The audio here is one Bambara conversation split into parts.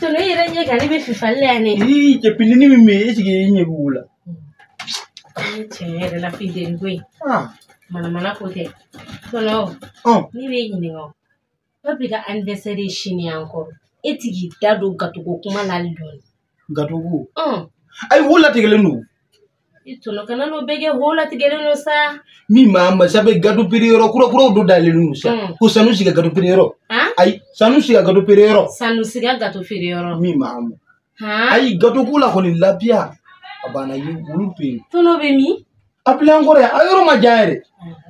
Tɔnɔ yɛrɛ ɲɛ kan ne bɛ fifali la yan dɛ. Ii cɛ pilini min bɛ yen est ce que i ɲɛ b'o la. Tiɲɛ yɛrɛ la funteni ko in. Manamana ko tɛ. Tɔnɔ. Ne b'e ɲininka o. Papi ka anniversaire ye sini yan kɔrɔ. E ti k'i da don gato ko kuma la hali dɔɔni. Gato ko? Ayi wo latigɛlen don. I tɔnɔ kana n'o bɛɛ kɛ wo latigɛlen don sa. Min b'a ma sabu gato feere yɔrɔ kura kuraw dɔ dayɛlɛlen don sa. Ko Sanusi ka gato feere yɔrɔ. Ayi Sanusi ka gato feere yɔrɔ. Sanusi ka gato feere yɔrɔ. Min b'a ma. Ayi gato ko la kɔni lafiya a banna olu to yen. Tɔnɔ bɛ min? A bila an kɔrɔ yan a yɔrɔ ma jan yɛrɛ.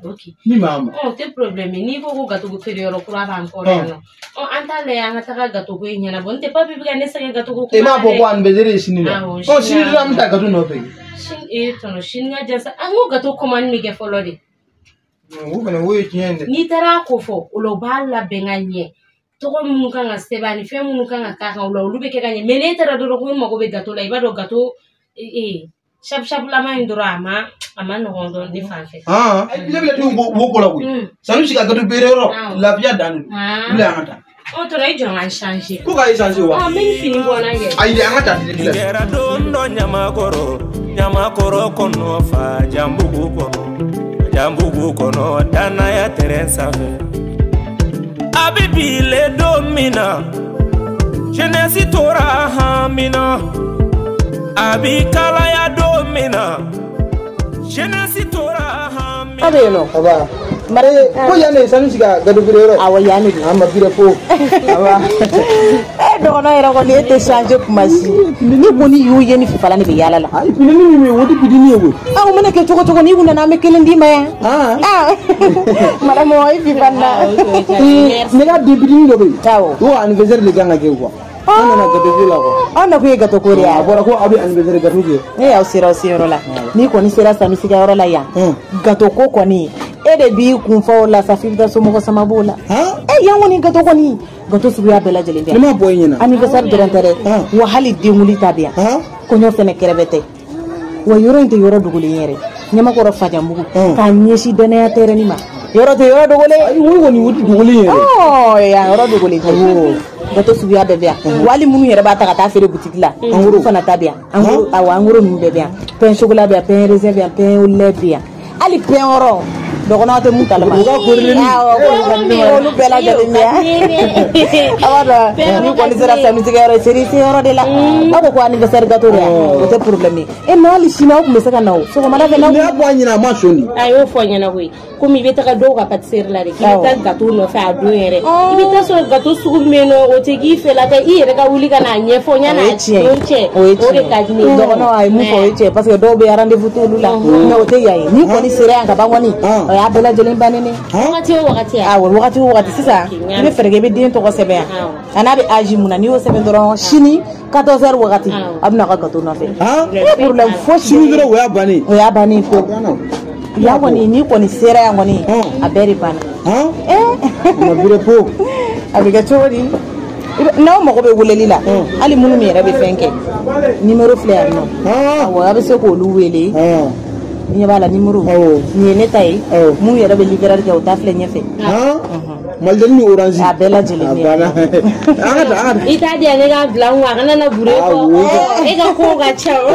Ok. Min b'a ma. O tɛ problème ye n'i ko ko gato feere yɔrɔ kura b'an kɔrɔ yan nɔ. An t'a lajɛ an ka taga gato ko in ɲɛnabɔ n tɛ papi bɛ ka ne sɛgɛn gato ko kuma la dɛ. E m'a fɔ ko anniversaire ye sini dɛ. Sini dɔrɔn an bɛ taa gato nɔfɛ. Sini tɔnɔ sini ka jan sa an ko gato commande bɛ kɛ fɔlɔ de. O fana o ye tiɲɛ ye dɛ. N'i taara ko fɔ o la u b'a labɛn ka ɲɛ. Tɔgɔ minnu kan ka sɛbɛn ani fɛn minnu kan ka k'a kan o la olu bɛ kɛ ka ɲɛ mais n'e taara dɔrɔn ko e mago bɛ gato la i b'a dɔn gato shabu-shabulama in dɔrɔn a ma nɔgɔn dɔɔni ne fan fɛ. Ne bɛ t'o wo ko la koyi. Sanusi ka gato feere yɔrɔ lafiya dan de don. Wuli an ka taa. Tɔnɔ i jɔ an ka changer. Ko k'a changer wa? N bɛ nin fini bɔ n na kɛ. Ayi dɛ an ka taa tile la. Kɛra don dɔ ɲamakɔrɔ ɲamakɔrɔ kɔnɔ fa jambugu kɔnɔ jambugu kɔnɔ danaya tɛrɛn sanfɛ. A bɛ bile don min na jeunesse tora hami na. A b'i kalaya don min na jeunesse tora hami na. A bɛ yen nɔ. Aba. Ko yan de Sanusi ka gato feere yɔrɔ. Awɔ yan de don. An ma bire fo. Aba. Dɔgɔnɔ yɛrɛ kɔni e tɛ changer kuma si. Ne kɔni y'o ye ni fifalan de bɛ yaala la. Ayi pilini min bɛ yen o tɛ pilini ye koyi. O mana kɛ cogo cogo n'i kun nana an bɛ kelen d'i ma yan. Madame i fifan na. Ne ka den fitinin dɔ bɛ yen. Awɔ. O anniversaire de kan ka kɛ quoi. An nana gato ko la quoi. Aw na kun ye gato ko de ye. A fɔra ko aw bɛ anniversaire gato kɛ. Ne y'aw sera aw seyɔrɔ la. N'i kɔni sera Sanusi ka yɔrɔ la yan. Gato ko kɔni e de b'i kun fɔ o la sa f'i bɛ taa somɔgɔ sama b'o la. Yan kɔni gato kɔni gato suguya bɛɛ lajɛlen bɛ yan. Ne ma bɔ i ɲɛna. Anniversaire dɔrɔn tɛ dɛ. Wa hali denkundi ta bɛ yan. Kɔɲɔ fɛnɛ kɛrɛfɛ tɛ. Wa yɔrɔ in tɛ yɔrɔ dogolen yɛrɛ. Ɲamakɔrɔ Fajanbugu. K'a ɲɛsin danaya tɛrɛni ma. Yɔrɔ tɛ yɔrɔ dogolen. Ayi o kɔni o tɛ dogolen yɛrɛ. Yan yɔrɔ dogolen tɛ. Gato suguya bɛɛ bɛ yan. Wa hali minnu yɛrɛ b'a ta ka taa feere butigi la. Olu fana ta bɛ yan. Awɔ angoro ninnu bɛɛ bɛ yan. Pain chocolat bɛ yan, pain raisin bɛ yan, pain au lait bɛ yan. Hali pain wɔrɔ. Dɔgɔnɔ tɛ mun kalama. U ka korilenni. Awɔ olu bɛɛ lajɛlen bɛ yan. A b'a dɔn n'i kɔni sera Sanusi ka yɔrɔ seri se yɔrɔ de la. Aw ko ko anniversaire gâteau de yan. O tɛ problème ye. Mais hali sini aw tun bɛ se ka na o. Sɔgɔmada fɛ n'aw. Ne y'a bɔ a ɲɛna a ma sɔn de. A y'o fɔ n ɲɛna koyi. Komi i bɛ taga dɔw ka pâtisserie la de k'i bɛ taa gâteau nɔfɛ a don yɛrɛ. I bɛ taa sɔrɔ gâteau sugu min bɛ yen nɔ o tɛ k'i fɛla tɛ i yɛrɛ ka wuli ka n'a ɲɛfɔ yan'a don cɛ. O ye tiɲɛ. O de ka di ne ye. Dɔgɔnɔ a ye mun fɔ o ye tiɲɛ parce que dɔw bɛ rendez-vous t'olu la. Mais o tɛ yan ye. N'i kɔni sera yan ka ban kɔni. O y'a bɛɛ lajɛlen bannen ye. Wagati o wagati. Awɔ wagati o wagati sisan i bɛ fɛɛrɛ kɛ i bɛ den tɔgɔ sɛbɛn yan. A n'a bɛ âge mun na n'i y'o sɛbɛn dɔrɔn sini 14 heures wagati a bɛ na ka gâteau nɔfɛ. Problème fosi. Sini dɔrɔn o y'a bannen. O y'a bannen ko. Yan kɔni n'i kɔni sera yan kɔni a bɛɛ de banna. Ma bire po. A bɛ kɛ cogo di? N'aw mago bɛ weleli la hali minnu yɛrɛ bɛ fɛn kɛ numéro filɛ yan nɔ. Awɔ a bɛ se k'olu wele. I ɲɛ b'a la numéro nin ye ne ta ye mun yɛrɛ bɛ livreur kɛ o ta filɛ ɲɛfɛ. Malidenni ni orange. A bɛɛ lajɛlen bɛ yan. A banna. An ka taa an ka taa. I t'a di yan ne k'a bila n kun a kana na bure kɔ. E ka ko ka ca o.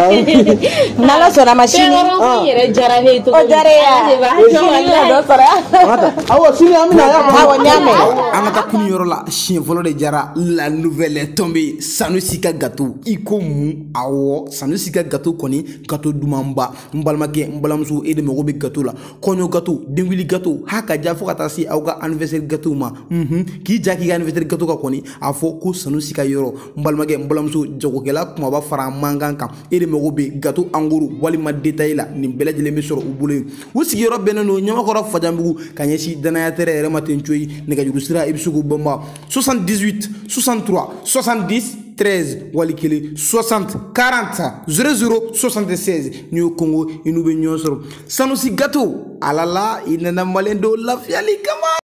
N'Ala sɔnna a ma sini. Fɛn wɛrɛw ko yɛrɛ diyara ne ye cogo O min. diyara e ye Ala de b'a dɔn sini bɛna dɔ sɔrɔ. An ka taa. Awɔ sini an bɛ na a y'a Awɔ n y'a mɛn. An ka taa kunu yɔrɔ la siɲɛ fɔlɔ de jara la nouvelle tombée Sanusi ka gâteau i ko mun awɔ Sanusi ka gâteau kɔni gâteau dumanba n balimakɛ n balimamuso e de mago bɛ gâteau la kɔɲɔ gâteau denkundi gâteau ha ka ja fo ka taa se aw ka anniversaire gâteau ma k'i ja k'i ka anniversaire gâteau kan kɔni a fɔ ko Sanusi ka yɔrɔ n balimakɛ n balimamuso jagokɛla kumaba fara mankan kan e de mago bɛ gâteau angoro walima détail la nin bɛɛ lajɛlen bɛ sɔrɔ u bolo yen u sigiyɔrɔ bɛnnen don Ɲamakɔrɔ Fajanbugu ka ɲɛsin danaya tɛrɛ yɛrɛ ma ten coyi nɛgɛjuru sira i bɛ se k'o banba 78 63 70 13 wali kelen 60 40 00 76 n'i y'o kɔngo i n'u bɛ ɲɔgɔn sɔrɔ Sanusi gâteau alala i nana maliyɛn dɔw lafiyali kama.